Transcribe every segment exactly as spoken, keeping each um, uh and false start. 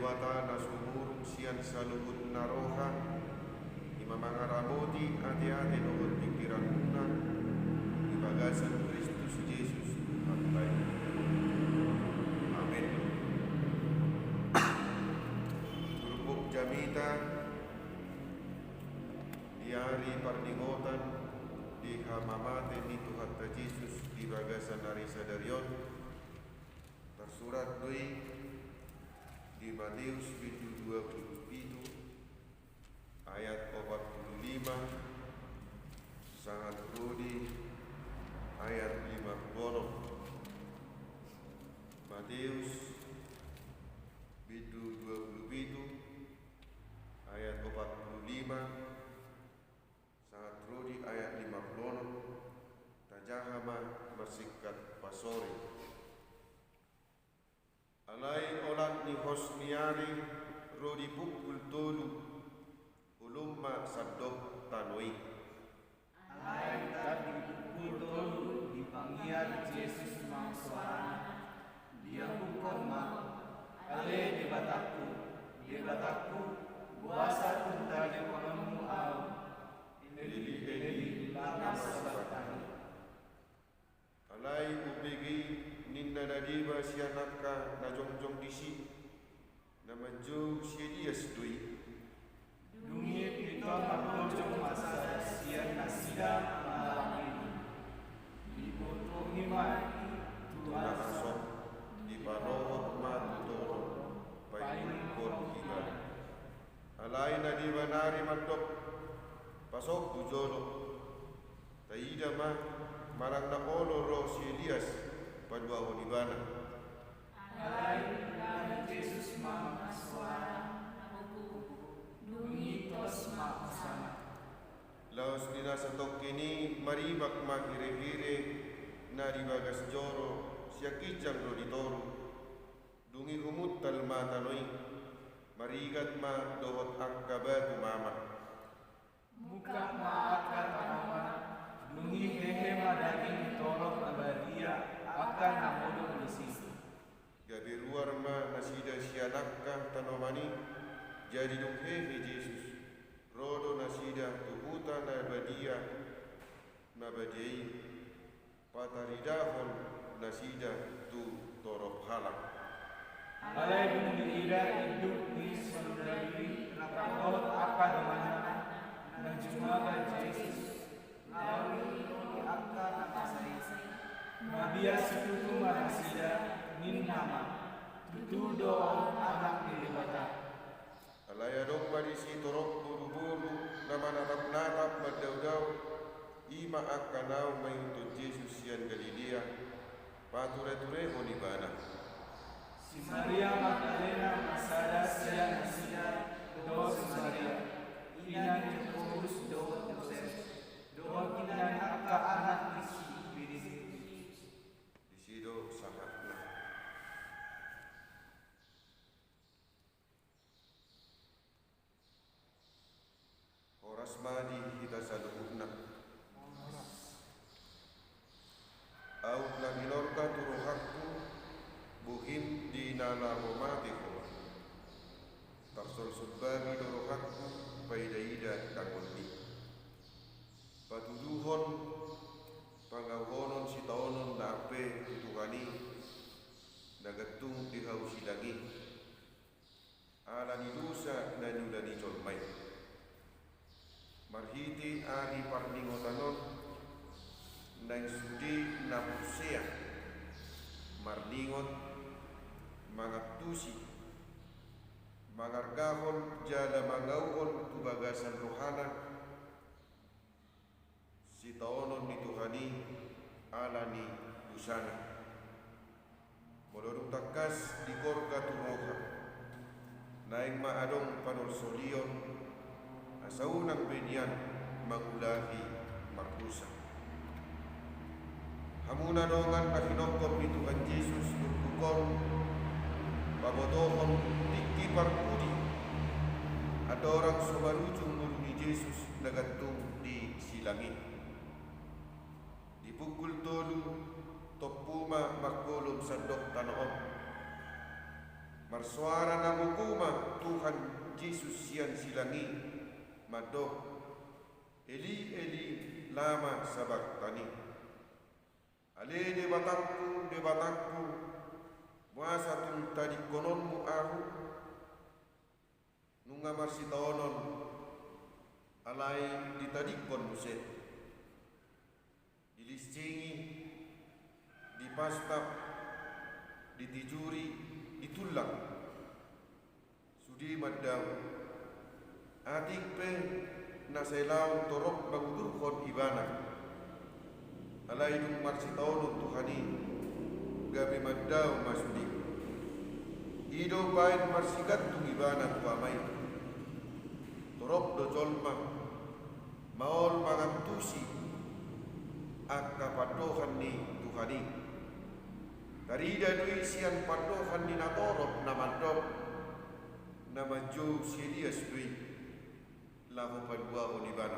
Debata na sumurung sian saluhut na roha, i ma mangaramoti ateate dohot pingkiranmuna di bagasan Kristus Jesus Tuhanta i. Amen. Turpuk jamita di ari parningotan di hamamate ni Tuhanta Jesus di bagasan ari sadari on, tarsurat do i di Mateus bindu dua pulu pitu ayat opat pulu lima sahat ro di ayat lima pulu onom. Mateus bindu dua pulu pitu ayat opat pulu lima sahat ro di ayat lima pulu onom. Tajaha ma marsingkat pasori. Alai olat ni hos ni ari ro di pukul tolu, holom ma sandok tano i. Alai tangkas di pukul tolu dipangiar Jesus ma soarana, dialuhon ma: Ale Debatangku, Debatangku, boasa tung talepononmu ahu? Eli, Eli, lama sabakhtani? Alai umbege i ninna na deba sian angka na jongjong disi: Na manjou si Elias do i. Dung i pintor mardongan ma sada sian nasida mangalangini. Dibotohi ma i tu na asom, dipalohot ma tu torop, painumhon ibana. Alai na deba nari mandok: Pasombu jolo, taida ma manang na olo ro si Elias paluahon ibana. Alai ninna Jesus ma marsoara: Pupu, dung i tos ma hosana. Laos di na satongkin i maribak ma hirehire na di bagas joro sian ginjang ro di toru. Dung i humuntal ma tano i, marigat ma dohot angka batu mama. Mungkap ma angka tanoman, dung i hehe ma daging di torop na badia angka na modom disi. Gabe ruar ma nasida sian angka tanoman i. Jadi dung hehe Jesus, ro do nasida tu huta na badia, na badia i, pataridahon nasida tu torop halak. Alai dung diida induk ni sondalu i rap dohot angka donganna, na jumaba Jesus, laho i di angka na masa i. Mabiar situtu ma nasida, ninna ma: Tutu do on Anak ni Debata. Alai adong ma disi torop boruboru na manatapnatap mandaodao, i ma angka naung mangihuthon Jesus sian Galilea, patureturehon ibana. Si Maria Magdalena ma sada sian nasida, dohot si Maria ina ni Jakobus dohot Joses, dohot ina ni angka anak ni si Zebedi. Disi do sahatna. Horas ma di hita saluhutna. Aut na ginorga tu rohangku, bohim di na laho mate ho. Tarsolsol bami do rohangku, paidaida tanganmi. Patuduhon pangauhonon sitaonon na ampe tu Tuhan i, na gantung di hau silang i. Ala ni dosa na niula ni jolma i. Marhite ari parningotan on, naeng sude na porsea marningot, mangantusi, mangargahon jala mangauhon tu bagasan rohana, sitaonon ni Tuhan i ala ni dosana. Molo dung tangkas digorga tu roha, naeng ma adong panolsolion, asa unang be nian mangulahi mardosa. Hamu na dongan na hinophop ni Tuhan Jesus, turpuk on pabotohon tingki parpudi, andorang so marujung ngolu ni Jesus na gantung di silang i. Di pukul tolu, tompu ma mangkolom sandok tano on. Marsoara na gogo ma Tuhan Jesus sian silang i, mandok: Eli, Eli, lama sabaktani? Ale Debatangku, Debatangku, boasa tung tadingkononmu ahu? Nunga marsitaonon, alai ditadingkon muse. Dilinsingi, dipastap, ditijuri, ditullang. Sude mandao. Atik pe na sai laon torop mangudurhon ibana. Alai dung marsitaonon Tuhan i, gabe mandao ma sude. I do baen marsigantung ibana tu Ama i. Torop do jolma maol mangantusi angka pandohan ni Tuhan i. Tarida do i sian pandohan ni na torop na mandok: Na manjou si Elias do i laho paluahon ibana.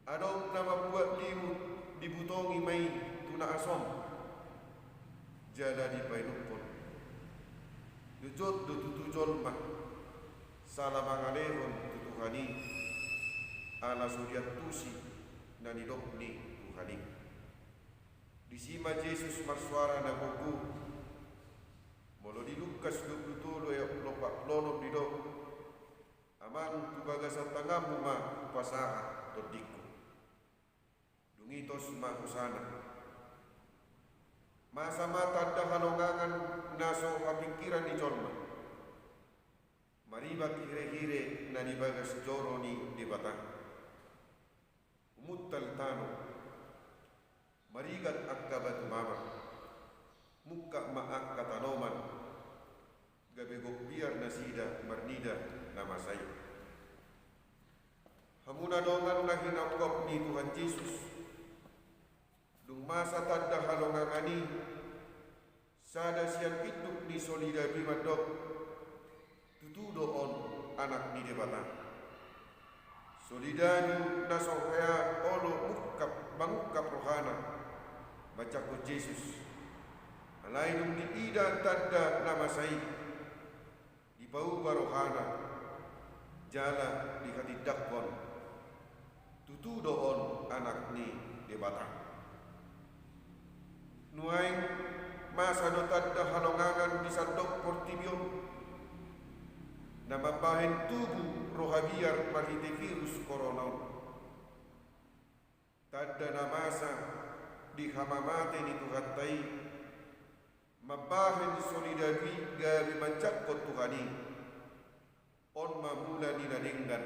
Adong na mambuat limut, dibutongi ma i tu na asom, jala dipainumhon. Jotjot do tutu jolma sala mangalehon tu Tuhan i, ala so diantusi na nidok ni Tuhan i. Disi ma Jesus marsoara na gogo. Molo di Lukas dua pulu tolu ayat opat pulu onom didok: Amang, tu bagasan tanganmu ma hupasahat tondingku. Dung i tos ma hosana. Masa ma tanda halongangan na so hapingkiran ni jolma, maribak hirehire na di bagas joro ni Debata. Humuntal tano, marigat angka batu mama, mungkap ma angka tanoman, gabe gok biar nasida marnida na masa i. Hamu na dongan na hinaungkap ni Tuhan Jesus, dung masa tanda halongangan i, sada sian induk ni solidadu i mandok: Tutu do on Anak ni Debata. Solidadu na so hea olo mungkap, mangungkap rohana manjangkon Jesus. Alai dung diida tanda na masa i, dipauba rohana jala dihatindangkon: Tutu do on Anak ni Debata. Nuaeng masa do tanda halongangan di sandok portibi on, na mambahen tubu roha biar marhite virus korona on. Tanda na masa di hamamate ni Tuhanta i, mambahen solidadu i gabe manjangkon Tuhan i. On ma mula ni na denggan,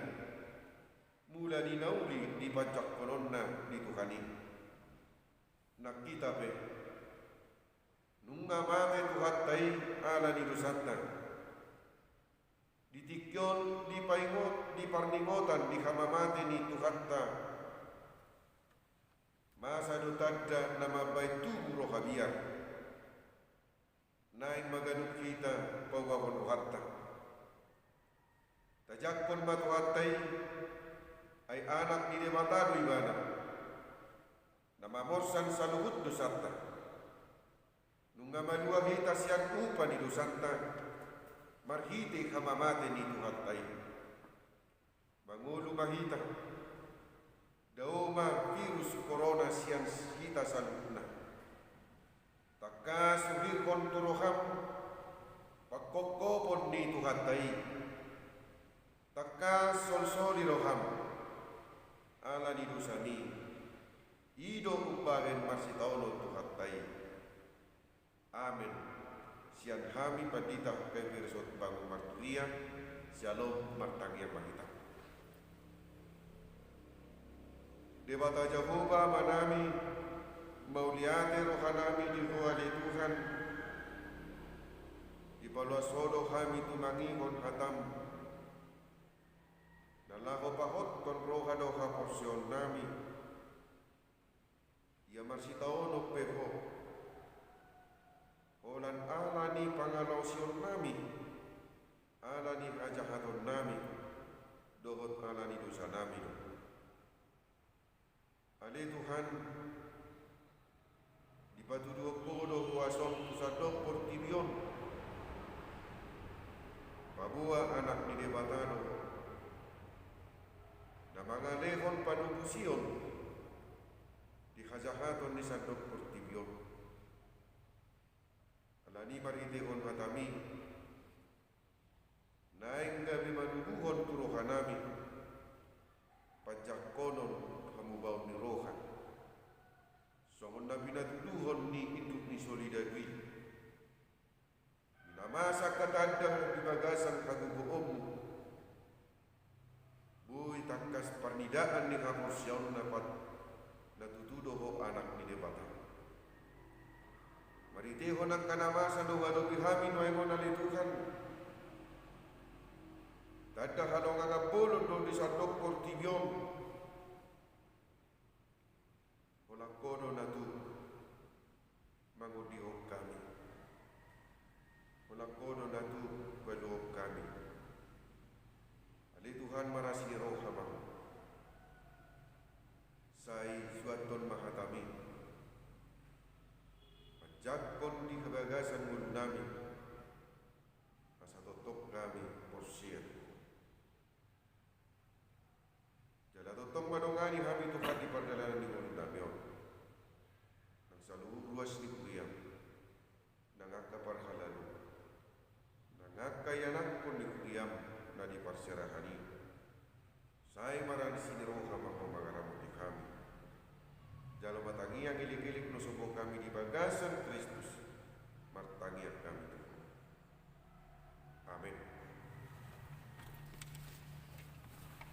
mula ni na uli di panjangkononna ni Tuhan i. Nang hita pe, nunga mate Tuhanta i ala ni dosanta. Di tingki on dipaingot, di parningotan di hamamate ni Tuhanta, masa do tanda na mambahen tubu roha biar. Naeng ma ganup hita paubahon rohanta. Tajangkon ma Tuhanta i, ai Anak ni Debata do Ibana, na mamorsan saluhut dosanta. Nunga malua hita sian upa ni dosanta marhite hamamate ni Tuhanta i. Mangolu ma hita, dao ma virus korona sian hita saluhutna. Tangkas suhirhon tu roham pangkophopon ni Tuhanta i. Tangkas solsoli roham ala ni dosami. I do umbahen marsitaonon Tuhanta i. Amen. Sian hami Pandita H K I P Resort Bangun Marturia, Syalom, martangiang ma hita. Debata Jahowa Amanami, mauliate rohanami di Ho ale Tuhan, dipaluas Ho do hami tumangihon hataM, na laho pahothon roha dohot haporseaonnami. Ia marsitaonon pe Ho, holan ala ni pangalaosionnami, ala ni hajahatonnami, dohot ala ni dosanami do. Ale Tuhan, dipatuduhon Ho do huasoM tu sandok portibi on, Paboa Anak ni Debata do na mangalehon panobusion di hajahaton ni sandok portibi on. Alani marhitehon hatami, naeng gabe manubuhon tu rohanami panjangkonon hamubaon ni roha, songon na pinatuduhon ni induk ni solidagu i. Na masa angka tanda di bagasan hagogoonmu, boi tangkas parnidaan ni haporseaonna pat na tutu do ho Anak ni Debata. Marhitehon angka na masa do huadopi hami nuaeng on ale Tuhan, tanda halongangan bolon do di sandok portibi on. Holan Ho do na tutu mangondihon hami. Holan Ho do na tutu hualuhon hami. Ale Tuhan, marasi roha ma Ho. Sai suanhon ma hatami. Panjangkon di habagasan ngolunami